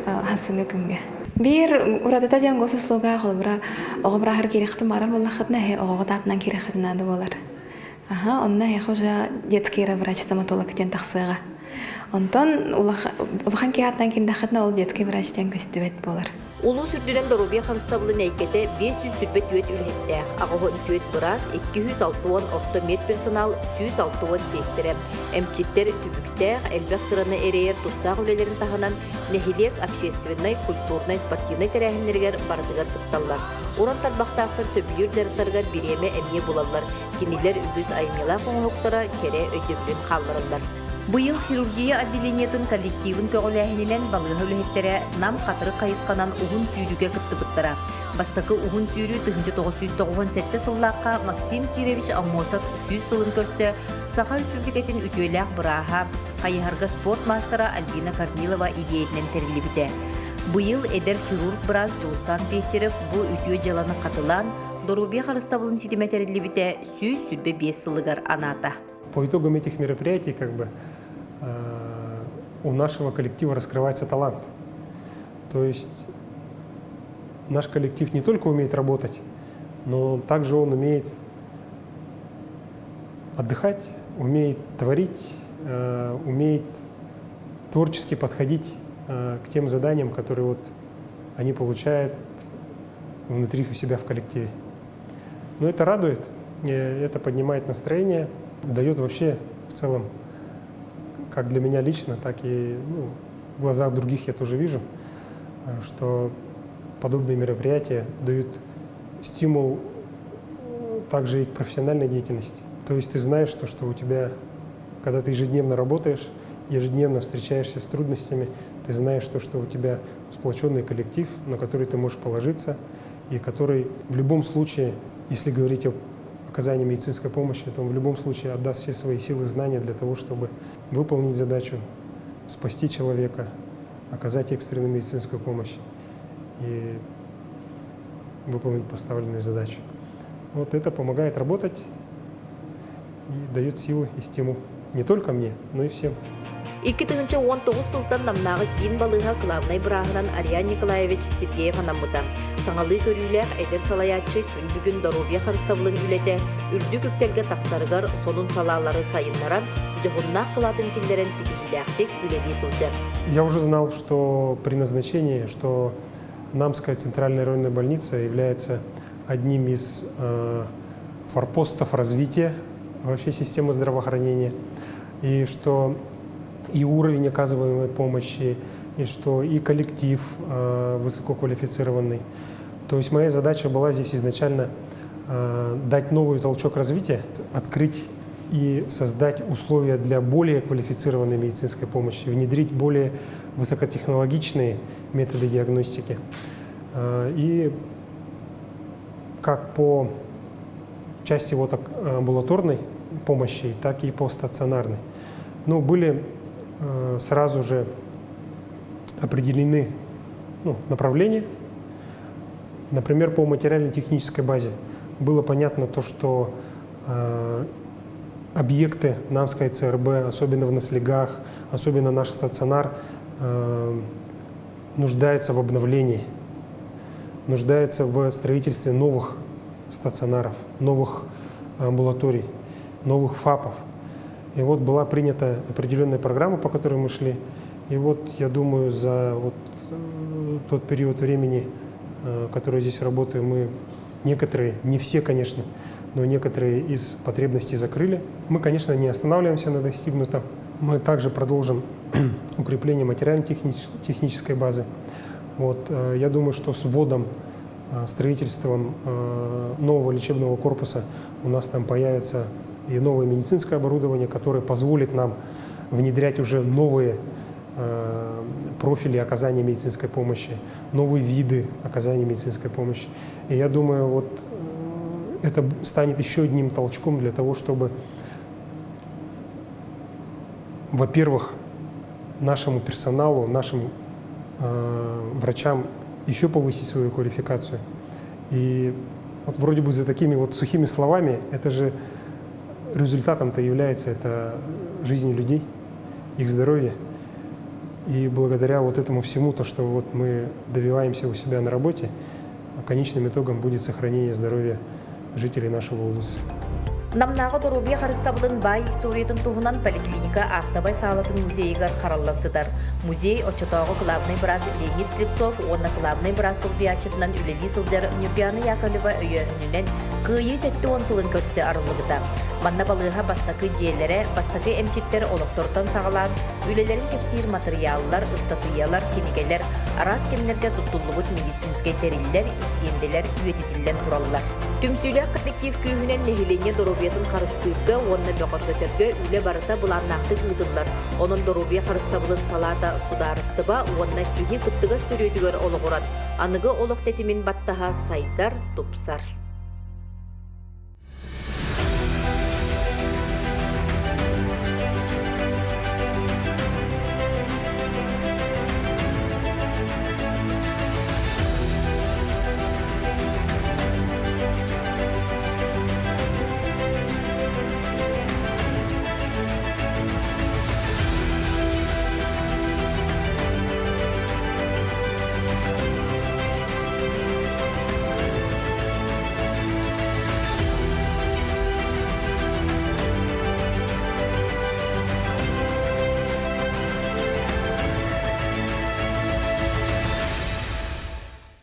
хасыҥҥы күҥҥэ. Биир уратыта диэн госуслуга холобура оҕо бырааһар киирэххитин баҕарар буоллаххытына эһи оҕоҕут аатынан киирэххитин наада буолар. Аха, онно эһиэхэ уже детский врач стоматолог диэн тахсыаҕа. Онтон улахан киһи аатынан киирдэххитинэ ол детский врач диэн көстүбэт буолар. Улуус үрдүнэн доруобуйа харыстабылын эйгэтэ 524 үлэһиттээх, 84 быраас, 260 орто медперсонал, 160 сиэстэрэ. Эмчиттэр түбүктээх, элбэх сыраны эрэйэр тустаах үлэлэрин таһынан нэһилиэк общественнай, культурнай, спортивнай тэрээһиннэригэр барытыгар кытталлар. Уран тарбахтаахтар сөбүлүүр дьарыктарыгар бириэмэ эмиэ булаллар. Кинилэр үгүс айымньылаах оҥоһуктара кэрэ өйдөбүлүн хааллараллар. Быйыл хирургия отделениетын коллективын көҕүлээһининэн балыыһа үлэһиттэрэ Нам хатырык хайысханан уһун сүүрүүгэ кыттыбыттара. Бастакы уһун сүүрүү 1997 сыллаахха Максим Кирович Аммосов 100 сылын көрсө Саха Өрөспүүбүлүкэтин үтүөлээх бырааһа, хайыһарга спорт маастара Альбина Корнилова идиэйэтинэн тэриллибитэ. Быйыл эдэр хирург-быраас Дьулустаан Пестерев бу үтүө дьыаланы хатылаан, доруобуйа харыстабылын ситимэ тэриллибитэ 125 сылыгар анаата. По итогам этих мероприятий как бы у нашего коллектива раскрывается талант. То есть наш коллектив не только умеет работать, но также он умеет отдыхать, умеет творить, умеет творчески подходить к тем заданиям, которые вот они получают внутри у себя в коллективе. Но это радует, это поднимает настроение, дает вообще в целом, как для меня лично, так и ну, в глазах других я тоже вижу, что подобные мероприятия дают стимул также и к профессиональной деятельности. То есть ты знаешь, что, что у тебя, когда ты ежедневно работаешь, ежедневно встречаешься с трудностями, ты знаешь то, что у тебя сплоченный коллектив, на который ты можешь положиться, и который в любом случае, если говорить о оказании медицинской помощи, то он в любом случае отдаст все свои силы и знания для того, чтобы выполнить задачу, спасти человека, оказать экстренную медицинскую помощь и выполнить поставленную задачу. Вот это помогает работать и дает силы и стимул не только мне, но и всем. 2019 сылтан Намнааҕы киин балыыһа кылаабынай бырааһынан Ариан Николаевич Сергеев анаммыта. Саҥалыы көрүүлээх эдэр салайааччы күн бүгүн доруобуйа харыстабылын үлэтэ үрдүк үктэлгэ тахсарыгар сонун салаалары сайыннаран, дьоһуннаах кылаатын киллэрэн ситиһиилээхтик үлэлии сылдьар. Я уже знал, что при назначении, что Намская центральная районная больница является одним из форпостов развития вообще системы здравоохранения, и что и уровень оказываемой помощи, и что и коллектив высококвалифицированный. То есть моя задача была здесь изначально дать новый толчок развития, открыть и создать условия для более квалифицированной медицинской помощи, внедрить более высокотехнологичные методы диагностики. И как по части вот амбулаторной помощи, так и по стационарной. Но были сразу же определены ну, направления. Например, по материально-технической базе было понятно то, что объекты Намской ЦРБ, особенно в Наслегах, особенно наш стационар, нуждаются в обновлении, нуждаются в строительстве новых стационаров, новых амбулаторий, новых ФАПов. И вот была принята определенная программа, по которой мы шли. И вот, я думаю, за вот тот период времени, который я здесь работаю, мы некоторые, не все, конечно, но некоторые из потребностей закрыли. Мы, конечно, не останавливаемся на достигнутом. Мы также продолжим укрепление материально-технической базы. Вот, я думаю, что с вводом, строительством нового лечебного корпуса у нас там появится и новое медицинское оборудование, которое позволит нам внедрять уже новые профили оказания медицинской помощи, новые виды оказания медицинской помощи. И я думаю, вот это станет еще одним толчком для того, чтобы, во-первых, нашему персоналу, нашим врачам еще повысить свою квалификацию. И вот вроде бы за такими вот сухими словами, это же результатом-то является это жизни людей, их здоровье. И благодаря вот этому всему, то, что вот мы добиваемся у себя на работе, конечным итогом будет сохранение здоровья жителей нашего улуса. Намнааҕы доруобуйа харыстабылын баай историятын туһунан поликлиника аактабай саалатын музейыгар хараллан сытар. Музей оччотооҕу кылаабынай быраас Леонид Слепцов уонна кылаабынай быраас солбуйааччытынан үлэлии сылдьар Нюргуяна Яковлева өйөөһүнүнэн Кыайыы 70 сылын көрсө арыллыбыта. Манна балыыһа бастакы дьиэлэрэ, бастакы эмчиттэр олохторуттан саҕалаан, үлэлэрин кэпсиир матырыйааллар, ыстатыйалар, кинигэлэр, араас кэмнэргэ туттуллубут медицинскэй тэриллэр, истиэндэлэр үйэтитиллэн тураллар. Түмсүүлээх коллектив күүһүнэн нэһилиэнньэ доруобуйатын харыстыырга уонна бөҕөргөтөргө үлэ барыта былааннаахтык ыытыллар. Онон доруобуйа харыстабылын салаата судаарыстыба уонна киһи кыттыгас төрүөтүгэр олоҕуран, аныгы олох тэтимин баттаһа сайдар, тупсар.